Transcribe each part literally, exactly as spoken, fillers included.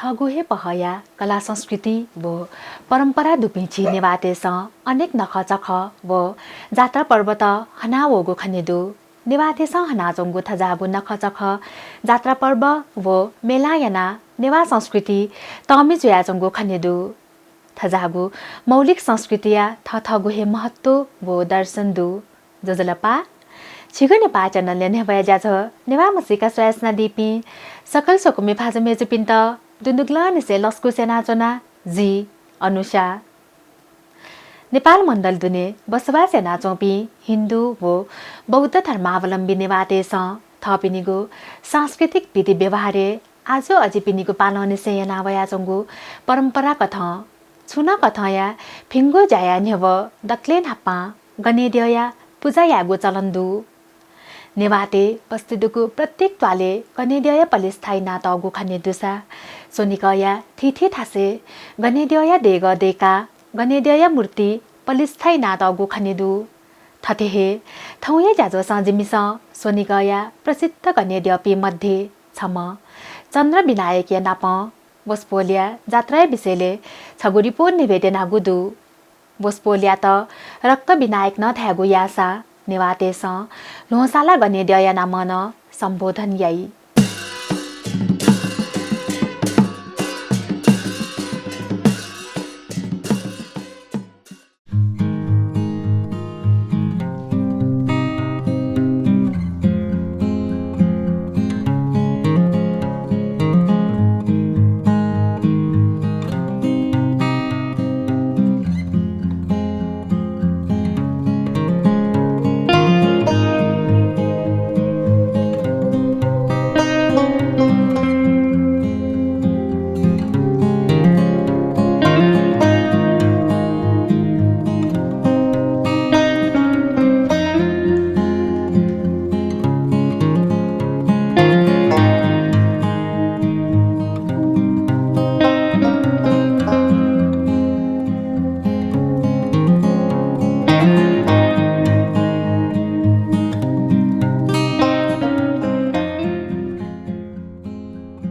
थःगु हे पहःया कला संस्कृति व परम्परा दुपिं झी नेवाःतय्‌सं अनेक नखःचखः व जात्रा पर्वत हनावःगु खने दु। नेवाःतय्‌सं हनाच्वंगु थज्याःगु नखःचखः, जात्रा पर्व व मेलां यानाः नेवाः संस्कृति तःमि जुयाच्वंगु खने दु। थज्याःगु मौलिक संस्कृतिया थःथःगु हे महत्व व दर्शन दु। ज्वजलपा, झीगु नेपाः च्यानलया न्ह्यब्वया ज्याझ्वः नेवाः म्हसीका स्वयाच्वनादीपिं सकल स्वकुमि भाजु मय्‌जुपिन्त दुनुगलंनिसें लसकुस यानाच्वना, जि अनुषा। नेपाल मण्डल दुने बसोबास यानाच्वंपिं हिन्दू व बौद्ध धर्मावलम्बी नेवाःतय्‌सं थःपिनिगु सांस्कृतिक विधि व्यवहारय् आजु अजिपिनिगु पालंनिसें याना वयाच्वंगु परम्परा कथं छुं नं कथंया भिंगु ज्याया न्ह्यब्वः दकलय् न्हापां गनेद्यःया पुजा यायेगु चलन दु। नेवाःतय् बस्ती दुगु प्रत्येक त्वालय् गनेद्यःया पलिस्था इनातःगु खने दुसा स्वनिगःया थीथी थासय् गनेद्यःया देगः दय्‌काः गनेद्यःया मूर्ति पलिस्था इनातःगु खने दु। थथे हे थौंया ज्याझ्वलय् जिमिसं स्वनिगःया प्रसिद्ध गनेद्यःपिं मध्ये छम्ह चन्द्र विनायकया नापं वसपोलया जात्राया विषयलय् छगू रिपोर्ट न्ह्यब्वयेत्यनागु दु। वसपोलयात रक्त विनायक नं धायेगु याःसा नेवाःतय्‌सं ल्वहंसाला गनेद्यःया नामं नं सम्बोधन याइ।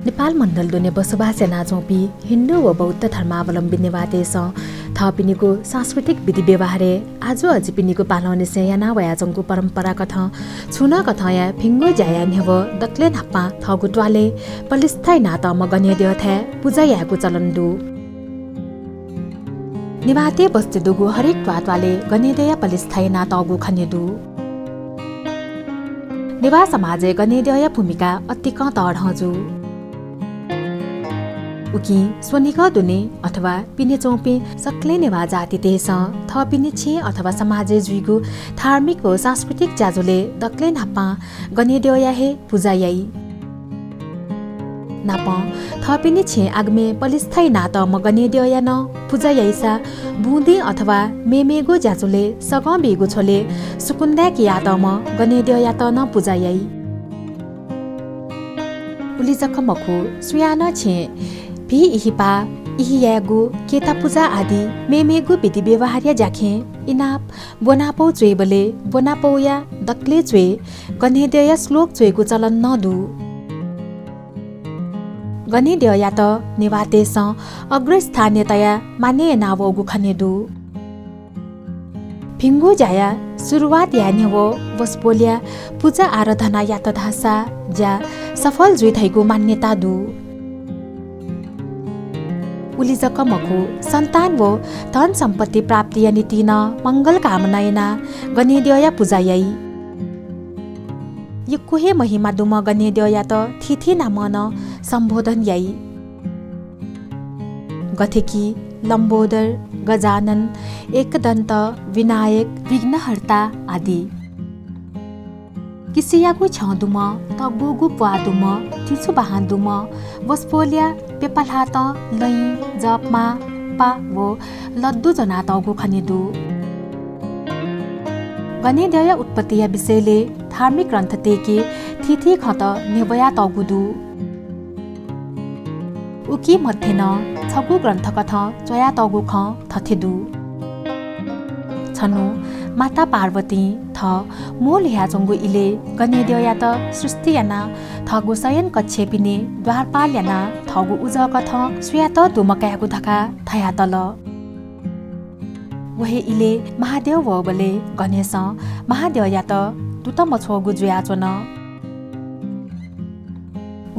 नेपाल मण्डल दुने बसोबास यानाच्वंपिं हिन्दू व बौद्ध धर्मावलम्बी नेवाःतय्‌सं थःपिनिगु सांस्कृतिक विधि व्यवहारय् आजु अजिपिनिगु पालंनिसें याना वयाच्वंगु परम्परा कथं छुं नं कथंया भिंगु ज्याया न्ह्यब्वः दकलय् न्हापां थःगु त्वालय् पलिस्था इनातःम्ह गनेद्यःथाय् पुजा यायेगु चलन दु। नेवाःतय् बस्ती दुगु हरेक त्वाःत्वालय् गनेद्यःया पलिस्था इनातःगु खने दु। नेवाः समाजय् गनेद्यःया भूमिका अतिकं तःधं जू। उकिं स्वनिगः दुने अथवा पिने च्वंपिं सकलें नेवाः जातितय्‌सं थःपिनि छेँ अथवा समाजय् जुइगु धार्मिक व सांस्कृतिक ज्याझ्वलय् दकलय् न्हापां गनेद्यःया हे पुजा याइ। नापं थःपिनि छेँ आगमय् पलिस्था इनातःम्ह गनेद्यःया नं पुजा याइसा बुँदिं अथवा मेमेगु ज्याझ्वलय् सगं बीगु झ्वलय् सुकुन्दाय् कियातःम्ह गनेद्यःयात नं पुजा याइ। उलि जक मखु, सुयां नं छेँ भि इहिपा, इहि यायेगु, केता पुजा आदि मेमेगु विधि व्यवहारया ज्याखँय् इनाप ब्वनापौ च्वयेबलय् ब्वनापौया दकलय् च्वय् गनेद्यःया श्लोक च्वयेगु चलन नं दु। गनेद्यःयात नेवाःतय्‌सं अग्रस्थानय् तयाः मानय् यानावःगु खने दु। भिंगु ज्याया सुरुवात याये न्ह्यब्वः वसपोलया पुजा आराधना यात धाःसा ज्या सफल जुइ धइगु मान्यता दु। उलि जक मखु, सन्तान व धन सम्पत्ति प्राप्तिया निंतिं नं मंगल कामना यानाः गनेद्यःया पुजा याइ। यक्व हे महिमा दुम्ह गनेद्यःयात थीथी नामं नं सम्बोधन याइ। गथे कि लम्बोदर, गजानन, एकदन्त, विनायक, विघ्नहर्ता आदि। किसियागु छ्यं दुम्ह, तग्वःगु प्वाः दुम्ह, चिचुबाहां दुम्ह, वसपोलया प्यपा ल्हातं लँय् जपमाला व लड्डु ज्वनातःगु खने दु। गनेद्यःया उत्पत्तिया विषयलय् धार्मिक ग्रन्थतय्‌के थीथी खँत न्ह्यब्वयातःगु दु। उकी मध्ये नं छगू ग्रन्थकथं च्वयातःगु खँ थथे दु। छ अन माता पार्वतीं थः मोल ह्याच्वंगु इलय् गनेद्यःयात सृष्टि यानाः थःगु शयन कक्षय् पिने द्वारपाल यानाः थःगु उजंकथं सुयात दुमकायेगु धकाः धयातल। व हे इलय् महाद्यः वःबलय् गणेशं महाद्यःयात दुत मछ्वःगु जुयाच्वन।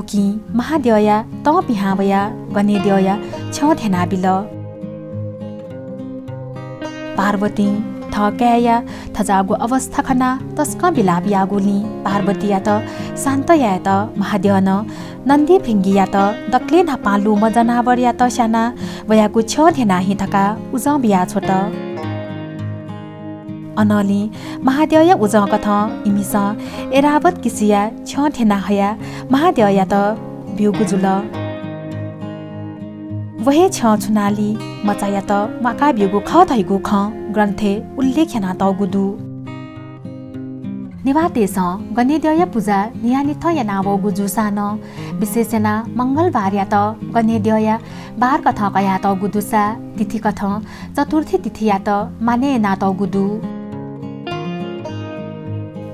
उकिं महाद्यःया तं पिहां वयाः गनेद्यःया छ्यं थ्यनाबिल। पार्वतीं थः काय्‌या थज्याःगु अवस्था खनाः तसकं बिलाप याःगुलिं पार्वतीयात शान्त यायेत महाद्यःनं नन्दी भृंगीयात दकलय् न्हापां लूम्ह जनावरयात स्यानाः वयागु छ्यं थ्यना हि धकाः उजं बियाछ्वत। अनंलि महाद्यःया उजंकथं इमिसं ऐरावत किसिया छ्यं थ्यना हयाः महाद्यःयात ब्यूगु जुल। व हे छ्यं छुनालि मचायात म्वाका ब्यूगु खः धइगु खँ ग्रन्थय् उल्लेख यानातःगु दु। नेवाःतय्‌सं गनेद्यःया पुजा न्हियान्हिथं यानावःगु जूसां नं विशेष यानाः मंगलबारयात गनेद्यःया बारकथं कयातःगु दुसा तिथिकथं चतुर्थी तिथियात मानय् यानातःगु दु।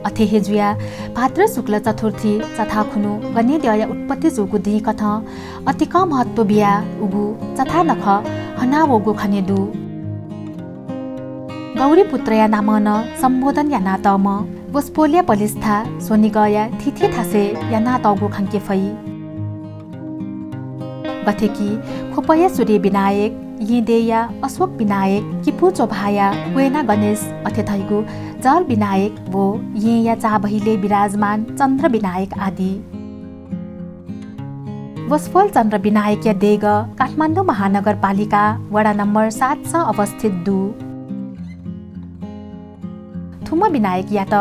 अथे हे जुयाः भाद्र शुक्ल चतुर्थी चथाः खुन्हु गनेद्यःया उत्पत्ति जूगु दिंकथं अतिकं महत्व बियाः उगु चथाः नखः हनावःगु खने दु। गौरीपुत्रया नामं नं सम्बोधन यानातःम्ह वसपोलया पलिस्था स्वनिगःया थीथी थासय् यानातःगु खंके फइ। गथे कि ख्वपया सूर्य विनायक, येँ देय्‌या अशोक विनायक, किपू च्वभाःया क्वय्‌ना गणेश, अथे धइगु जल विनायक व येँया चाबहिलय् विराजमान चन्द्र विनायक आदि। वसपोल चन्द्र विनायकया देगः काठमाडौं महानगरपालिका वडा नम्बर सातसं अवस्थित दु। थुम्ह विनायकयात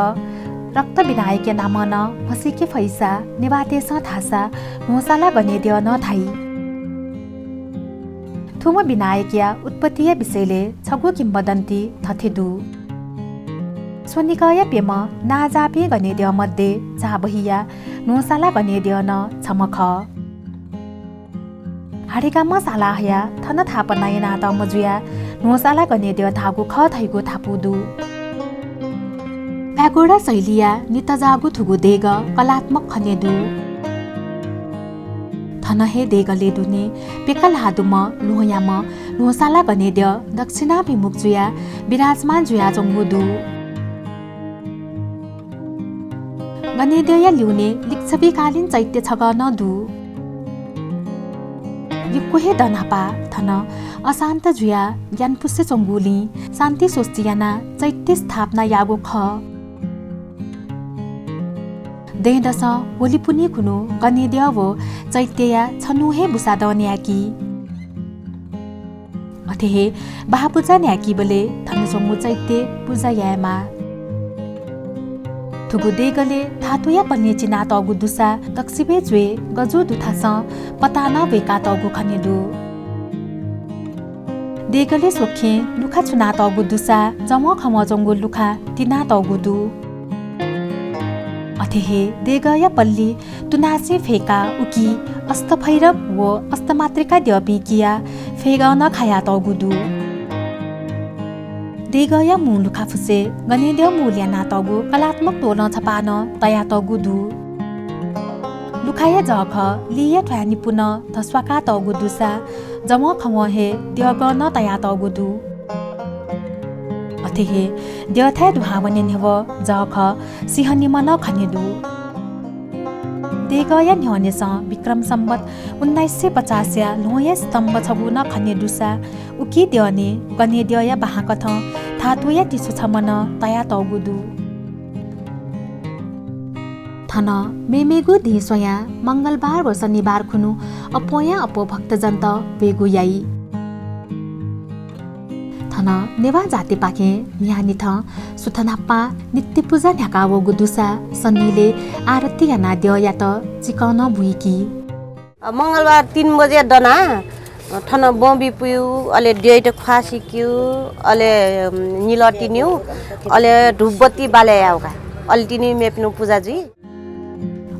रक्त विनायकया नामं नं म्हसीके फइसा नेवाःतय्‌सं धाःसा न्होसाला गनेद्यः नं धाइ। थुम्ह विनायकया उत्पत्तिया विषयलय् छगू किंवदन्ती थथे दु। स्वनिगःया प्यम्ह नांजाःपिं गनेद्यः मध्ये चाबहिया न्होसाला गनेद्यः नं छम्ह खः। हाडेगामं साला हयाः थन थापना यानातःम्ह जुयाः न्होसाला गनेद्यः धाःगु खः धइगु धापू दु। प्यागोडा शैलीया नितजाःगु थुगु देगः कलात्मक खने दु। थन हे देगलय् दुने प्यकः ल्हाः दुम्ह ल्वहंयाम्ह न्होसाला गनेद्यः दक्षिणाभिमुख जुयाः विराजमान जुयाच्वंगु दु। गनेद्यःया ल्यूने लिच्छविकालीन चैत्य छगः नं दु। यक्व हे दँ न्हापा थन अशान्त जुयाः ग्यानापुसे च्वंगुलिं शान्ति स्वस्ति यानाः चैत्य स्थापना याःगु खः। दँय्‌दसं होलिपुन्हि खुन्हु गनेद्यः व चैत्यया छन्हु हे बुसादँ न्ह्याकी। अथे हे बाःपुजा न्ह्याकीबलय् थन च्वंगु चैत्य पुजा यायेमाः। थुगु देगलय् धातुया पन्ने चिनातःगु दुसा दक्वसिबय् च्वय् गजू दुथासं पताः नं वय्कातःगु खने दु। देगलय् स्वखें लुखा छुनातःगु दुसा जवंखवं च्वंगु लुखा तिनातःगु दु। अथे हे देगःया पल्ली तुनासें फय्काः उकी अष्टभैरव व अष्टमातृका द्यःपिं कियाः फय्गः नं खायातःगु दु। देगःया मू लुखाफुसय् गनेद्यः मूल यानातःगु कलात्मक तोलं छपाः नं तयातःगु दु। लुखाया जःखः लिया थ्वाये निपु नं धस्वाकातःगु दुसा जवंखवं हे द्यःगः नं तयातःगु दु। अथे हे द्यःथाय् दुहां वने न्ह्यः जःखः सिंहनिम्ह नं खने दु। देगःया न्ह्यःनेसं विक्रम सम्वत उन्नाइस सय पचासया ल्वहंया स्तम्भ छगू नं खने दुसा उकी द्यःने गनेद्यःया बाहांकथं धातुया तिसु छम्ह नं तयातःगु दु। थन मेमेगु दिं स्वयाः मंगलबार व शनिबार खुन्हु अप्वःयां अप्वः भक्तजनत वयेगु याइ। थन नेवाः जातिपाखें न्हियान्हिथं सुथ न्हापां नित्य पुजा न्ह्याकावःगु दुसा सनिलय् आरती यानाः द्यःयात चिकं नं बुइकी। अ, मंगलबार तीन बजे दनाः, अ, थन बँ बिपुयु, अले द्यःयात ख्वाः सिकियु, अले, अम, निलः तिनियु, अले धूपबत्ती बालय् याउ का। अले तिनि मेपिनिगु पुजा जुइ।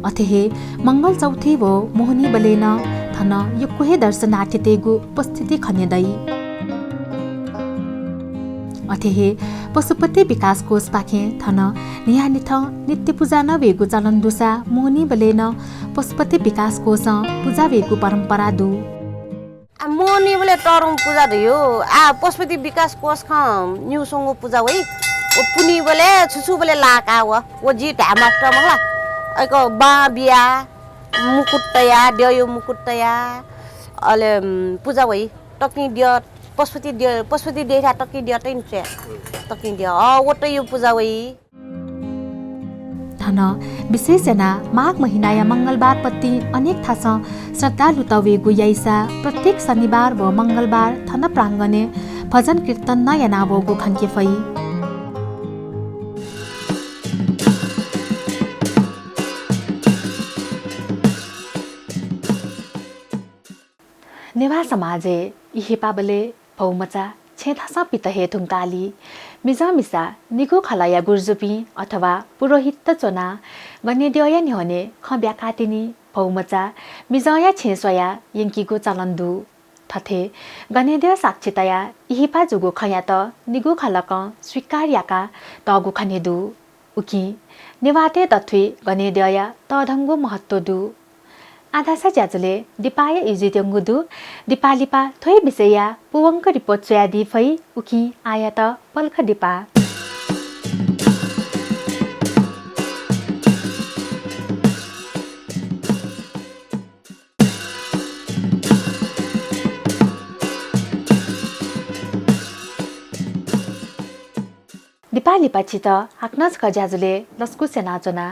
अथे हे मंगल चौथी व मोहनीबलय् नं थन यक्व हे दर्शनार्थीतय्गु उपस्थिति खने दइ। अथे हे पशुपति विकास कोषपाखें थन न्हियान्हिथं नित्य पुजा नं वयेगु चलन दुसा मोहनीबलय् नं पशुपति विकास कोषं पुजा वयेगु परम्परा दु। आ, मोहनीबलय् तःधंगु पुजा धइगु, आ, पशुपति विकास कोषं निगू स्वंगू पुजा वइ। व पुन्हिबलय्, छु छुबलय् लाकाः व, व जिं धाये मास्ति मखु ला। अय्क बां बिया, मुकुट तया, द्यःया मुकुट तया, अले, उम्, पुजा वइ। तकिं द्यः, पशुपति द्यः, पशुपति द्यःया तकिं द्यः तइन च्वया। तकिं द्यः, अ, व तया पुजा वइ। थन विशेष यानाः माघ महिनाया मंगलबार पतिं अनेक थासं श्रद्धालुत वयेगु याइसा प्रत्येक शनिबार व मंगलबार थन प्राङ्गणय् भजन कीर्तन नं यानावःगु खंके फइ। नेवाः समाजय् इहिपाबलय् भौमचा छेँथासं पित हये धुंकाली। मिजंमिसा निगू खलःया गुर्जुपिं अथवा पुरोहितत च्वनाः गनेद्यःया न्ह्यःने खँ ब्याकाः तिनि भौमचा मिजंया छेँय् स्वयाः यंकीगु चलन दु। थथे गनेद्यः साक्षी तयाः इहिपा जूगु खँयात निगू खलकं स्वीकार याका तःगु खने दु। उकिं नेवाःतय् दथुइ गनेद्यःया तःधंगु महत्व दु। आधासा ज्याझ्वलय् दिपाया इजुत्यंगु दु। दिपा लिपा थ्व हे विषयया पूवंक रिपोर्ट स्वयादी फइ। उकिं आःयात पलख दिपा। दिपा लिपा छित हाकनं छकः ज्याझ्वलय् लसकुस यानाच्वना।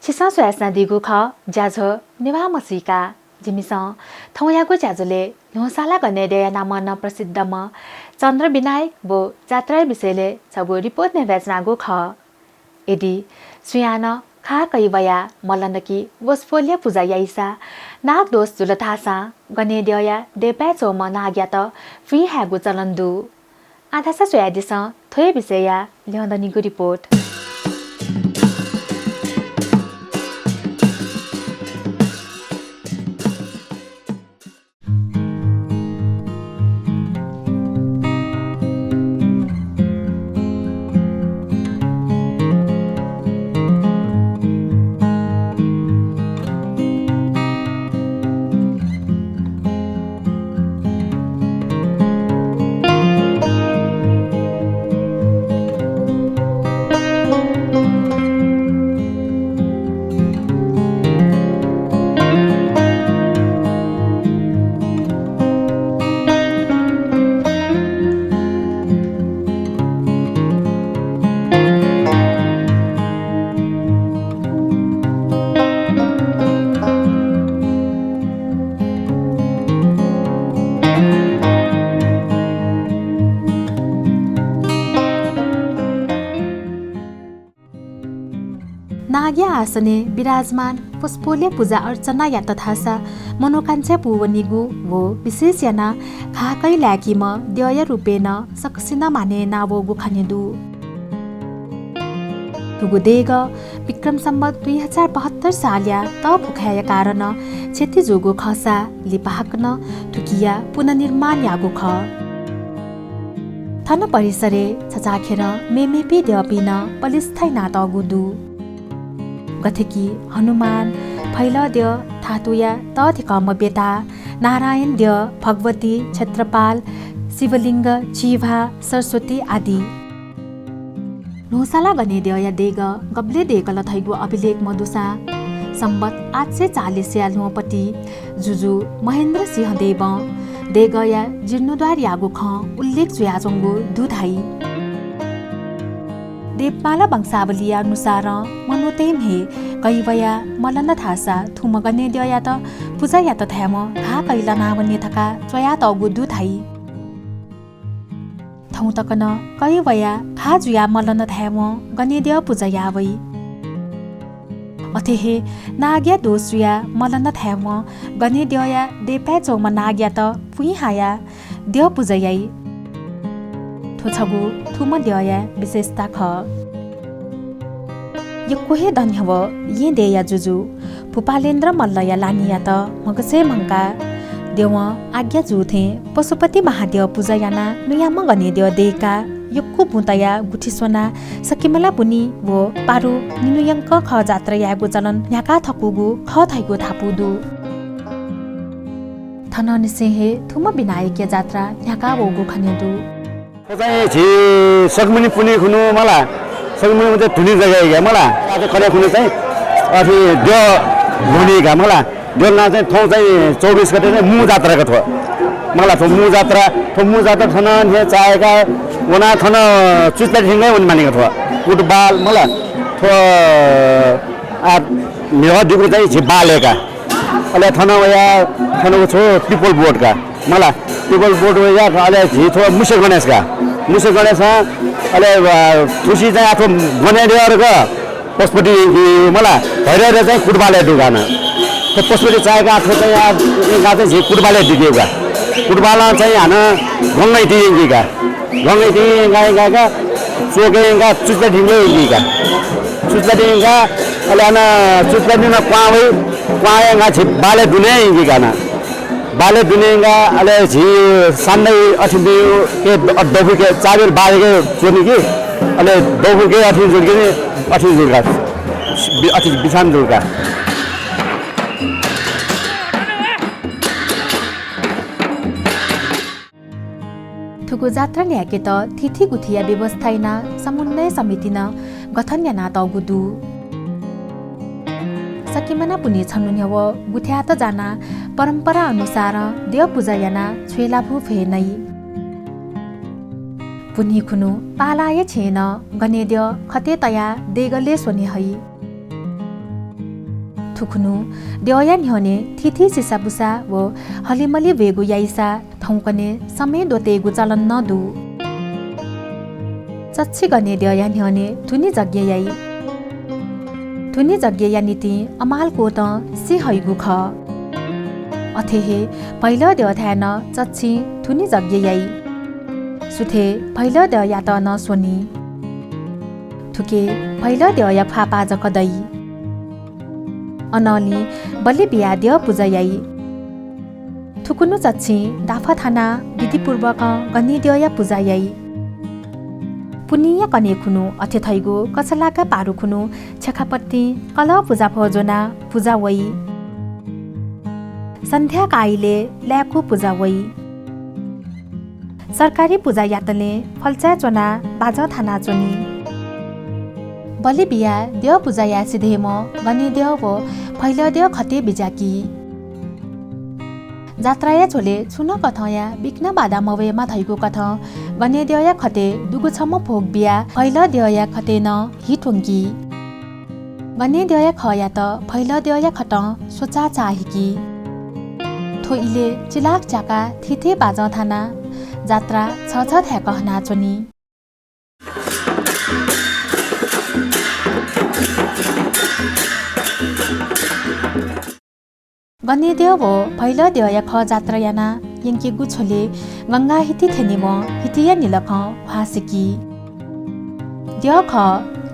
छिसं स्वयाच्वनादीगु खः ज्याझ्वः नेवाः म्हसीका। जिमिसं थौंयागु ज्याझ्वलय् ल्ह्वंसाला गनेद्यःया नामं नं प्रसिद्धम्ह चन्द्र विनायक व जात्राया विषयलय् छगू रिपोर्ट न्ह्यब्वयाच्वनागु खः। यदि सुयां नं खाः कइ वयाः मलन कि वसपोलया पुजा याइसा नागदोष जुल धाःसां गनेद्यःया देय्पाय् च्वंम्ह नागयात फुइँ हायेगु चलन दु। आधासा स्वयादिसँ थ्व हे विषयया ल्ह्यंदनिगु रिपोर्ट। नागया आसनय् विराजमान वसपोलया पुजा अर्चना यात धाःसा मनोकांक्षा पूवनीगु व विशेष यानाः खाः कइ लाय्कीम्ह द्यःया रूपय् नं सकसिनं मानय् यानावःगु खने दु। थुगु देगः विक्रम सम्वत दुई हजार बहत्तर सालया तःभुखाय्‌या कारणं क्षति जूगु खःसा लिपा हाकनं थुकिया पुनर्निर्माण याःगु खः। थन परिसरय् छचाःखेरं मेमेपिं द्यःपिं नं पलिस्था यानातःगु दु। गथे कि हनुमान, फैलद्यः, धातुया तःधिकःम्ह बेताः, नारायण द्यः, भगवती, क्षेत्रपाल, शिवलिङ्ग, जिह्वा, सरस्वती आदि। ल्ह्वंसाला गनेद्यःया देगः गबलय् दय्‌कल धइगु अभिलेख मदुसां सम्वत आठ सय चालिसया ल्ह्वंपति जुजु महेन्द्र सिंह देवं देगःया जीर्णोद्धार याःगु खँ उल्लेख जुयाच्वंगु दु धाइ। देवमाला वंशावलीया अनुसारं मनूतय् म्हे कइ वयाः मलन धाःसा थुम्ह गनेद्यःयात पुजा यात धायेवं खाः कइ लनावनी धकाः च्वयातःगु दु धाइ। थौं तक नं कइ वयाः खाः जुयाः मलन धायेवं गनेद्यः पुजा याः वइ। अथे हे नागया दोष जुयाः मलन धायेवं गनेद्यःया देय्‌पाय् च्वंम्ह नागयात फुइँ हायाः द्यः पुजा याइ। थ्व छगू थुम्ह द्यःया विशेषता खः। यक्व हे धन्यवाद येँ देय्‌या जुजु भूपालेन्द्र मल्लया लानियात म्हगसय् म्हंकाः द्यवं आज्ञा जू थें पशुपति महाद्यः पुजा यानाः नुयाम्ह गनेद्यः दय्‌काः यक्व बुँ तयाः गुथि स्वनाः सकेमला पुन्हि व पारु निन्हु यंकं खः जात्रा यायेगु चलन न्ह्याका थकूगु खः धइगु धापू दु। थनंनिसें हे थुम्ह विनायकया जात्रा न्ह्याका वःगु खने दु। थ्व चाहिँ झी सकेमला पुन्हि खुन्हु मला, सकेमला पुन्हि चाहिँ धुने जग्गा हे का मला। आः चाहिँ कन्हय् खुन्हु चाहिँ अथे द्यः ल्ह्वने का मला। द्यः ल्ह्वनाः चाहिँ थौं चाहिँ चौबिस गते चाहिँ मू जात्रा का थ्व। मला थ्व मू जात्रा, थ्व मू जात्रा थन न्ह्यः चायेका वनाः थन चुचुला धिंगय् वने मानि का थ्व। कुतबाल मला थ्व आ म्हिगः दिगु चाहिँ झी बालय् का। अले थन वया थन व छु पिपल बोट का। मला पिपल बोट वया अले झी थ्व मुसे गणेश का। मुसे गणेश अले, अ, थुसी चाहिँ आथ्व गने द्यः का। पशुपति यंकी मला भैरव चाहिँ कुतबालय् दुगा न। थ्व पशुपति चायेका थ्व चाहिँ आ यंका चाहिँ झी कुतबालय् दिकेगु का। कुतबालं चाहिँ हानं गंगैति यंकी का। गंगैति यंका यंका का चोके यंका चुचुला धिंगय् यंकी का। चुचुला धिंगय् यंका अले हानं चुचुला धिंगय् क्वां वइ, क्वां यंका झी बालय् दुने यंकी का ना। बालय् दुने यंका अले झी सान्दै अथे बिउ के द-, दफुके चाबेल बालके च्वनी कि अले दफुके अथे जुल कि अथे जुल का। बि-, अथे बिछान जुल का। थुगु जात्रा न्ह्याकेत थीथी गुथिया व्यवस्था यानाः समन्वय समिति नं गठन यानातःगु दु। सकेमला पुन्हि छन्हु न्ह्यः गुथियात जानाः परम्परा अनुसारं द्यः पुजा यानाः छ्वय् लाभू फय् नइ। पुन्हि खुन्हु पालाया छेँय् नं गने द्यः खतय् तयाः देगलय् स्वने हइ। थुखुन्हु द्यःया न्ह्यःने थीथी सिसाबुसा व हलिमलि ब्वयेगु याइसा थौंकन्हय् समय् द्वतेगु चलन नं दु। चच्छि गने द्यःया न्ह्यःने धुनि यज्ञ याइ। धुनि यज्ञया निंतिं अमाल क्वतं सिँ हइगु खः। अथे हे भैलः द्यःथाय् नं चच्छि धुनि यज्ञ याइ। सुथय् भैलः द्यःयात नं स्वनी। थुके भैलः द्यःया ख्वाःपाः जक दइ। अनंलि बलि बियाः द्यः पुजा याइ। थुकुन्हु चच्छि दाफा थानाः विधिपूर्वकं गने द्यःया पुजा याइ। पुन्हिया कन्हय् खुन्हु अथे धइगु कछलाका पारु खुन्हु छेँखापट्टिं कलः पुजाफः ज्वनाः पुजा वइ। सन्ध्या काइलय् लाय्कू पुजा वइ। सरकारी पुजा यातले फल्चाय् च्वनाः बाजं थानाच्वनी। बलि बियाः द्यः पुजा याये सिधयेम्ह गने द्यः व भैलः द्यः खतय् बिज्याकी। जात्राया झ्वलय् छुं नं कथंया विघ्न बाधा मवयेमा धइगु कथं गने द्यःया खतय् दुगु छम्ह भोग बियाः भैलः द्यःया खतय् नं हि त्वंकी। गने द्यःया खःयात भैलः द्यःया खतं स्वचाः चाःहिकी। थ्व इलय् चिलाख च्याकाः थीथी बाजं थानाः जात्रा छःछः धाय्क हनाच्वनी। गने द्यः व भैलः द्यःया खः जात्रा यानाः यंकेगु झ्वलय् गंगा हिति थ्यनीम्ह हितिया निलखं ह्वासिकी। द्यः खः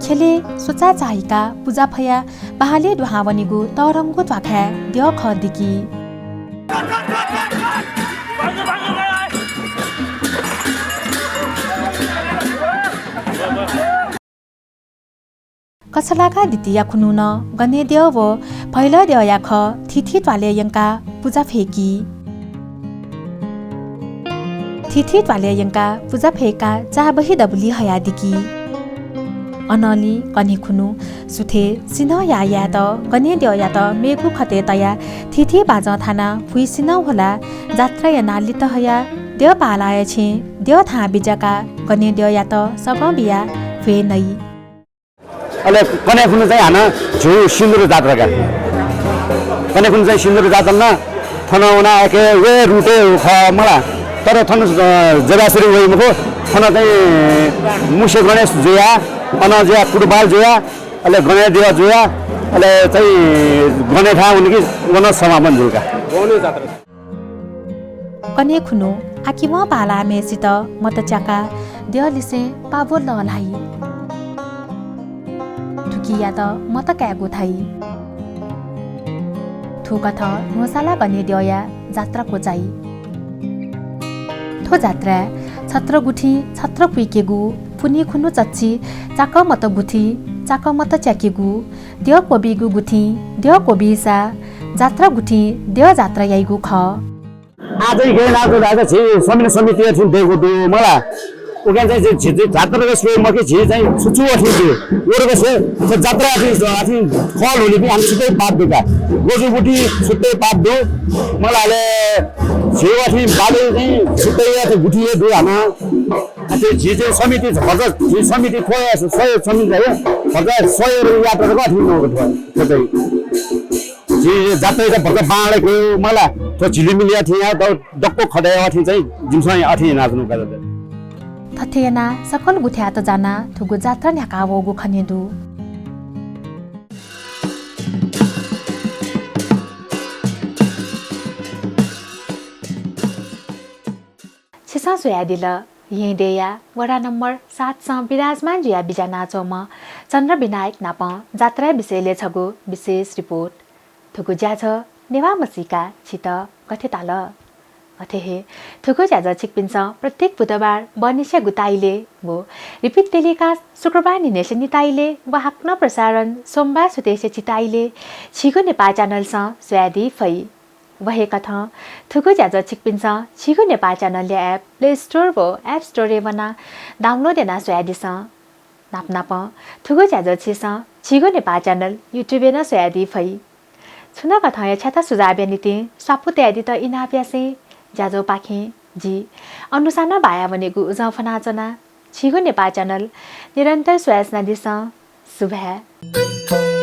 ख्यलय् स्वचाः चाःहिकाः पुजा फयाः बहालय् दुहां वनीगु तःधंगु ध्वाखाय् द्यः खः दिकी। कछलाका दितिया खुन्हु नं गने द्यः व भैलः द्यःया खः थीथी त्वालय् यंकाः पुजा फय्की। थीथी त्वालय् यंकाः पुजा फय्काः चाबहि दबुली हयादिकी। अनंलि कन्हय् खुन्हु सुथय् सिन्हः याः यायेत गने द्यःयात मेगु खतय् तयाः थीथी बाजं थानाः भुइसिन्हः ह्वलाः जात्रा यानाः लित हयाः द्यः पालाया छेँय् द्यः थाहां बिज्याकाः गने द्यःयात सगं बियाः भ्वय् नइ। अले कन्हय् खुन्हु चाहिँ हानं झ्यू सिन्दुर जात्रा का। कन्हय् खुन्हु चाहिँ सिन्दुर जात्रा नं थन वनाः एके व हे route-य् खः मला। तर थन, अ, जबासुरी वइ मखु। थन चाहिँ मुसे गणेश जुया, अन जुया, कुतुपाल जुया, अले गने द्यः जुया, अले चाहिँ गने थाहां वनी कि व नं समापन जुल का। कन्हय् खुन्हु आकिवं पालाःम्हय्सित मत च्याकाः द्यःलिसें पाबो लःल्हाइ। थुकियात मत कायेगु धाइ। थुकथं न्होसाला गने द्यःया जात्रा क्वचाइ। थ्व जात्राय् छ छत्र गुथिं छत्र पुइकेगु, पुन्हि खुन्हु चच्छि चाकःमत गुथिं चाकःमत च्याकेगु, द्यः क्वबीगु गुथिं द्यः क्वबीसा, जात्रा गुथिं द्यः जात्रा याइगु खः। आः चाहिँ गय् यानाः चाहिँ झी समिति, समिति अथें दयेकूगु दु मला। उकिं चाहिँ झी, झी, झी जात्राया स्वये मखु, झी चाहिँ छु छु अथें जू। वरकसे थ्व जात्रा अथें, अथें खः ल्हुलिपिं हानं छुट्टै पाठ दु का। गजु गुथि छुट्टै पाठ दु। मला अले झी अथें बाले चाहिँ छुट्टै अथें गुथि हे दु हानं। अथे झी चाहिँ समिति, भचा झी समिति थ्व हे, स्वये समिति हे, भचा स्वये यात्रा जक अथें नःगु थ्व, थ्व चाहिँ। झी जात्राया भचा बांलाक मला, थ्व झिलिमिलि अथें या, द-, दक्व खँदय् अथें चाहिँ जिमिसं अथें यानाच्वनागु का। थथे यानाः सकल गुथियात जानाः थुगु जात्रा न्ह्याका वःगु खने दु। छिसं स्वयादिल येँय् दयेया वडा नम्बर सातसं विराजमान जुयाः बिज्यानाच्वंम्ह चन्द्र विनायक नाप जात्राया विषयलय् छगू विशेष रिपोर्ट। थुगु ज्याझ्वः नेवाः म्हसीका छित गथे ताल? अथे हे थुगु ज्याझ्वः छिकपिन्सं प्रत्येक बुधबार बहनिसिया गुताइलय् व repeat telecast शुक्रबार न्हिनय् नि ताइलय् व हाकनं प्रसारण सोमबार सुथसिया चिताइलय् झीगु नेपाः channel-सं स्वयादी फइ। व हे कथं थुगु ज्याझ्वः छिकपिन्सं झीगु नेपाः channel-या app Play Store व App Store-य् वनाः download यानाः स्वयादिसँ। नाप नापं थुगु ज्याझ्वः छिसं झीगु नेपाः channel YouTube-य् नं स्वयादी फइ। छुं नं कथंया छ्याता सुझावया निंतिं स्वापू तयादीत इनाप यासें ज्याझ्वःपाखें जि अनुसां नं बाया वनेगु उजं फ्वनाच्वना। झीगु नेपाः channel निरन्तर स्वयाच्वनादिसँ। सुभाय्।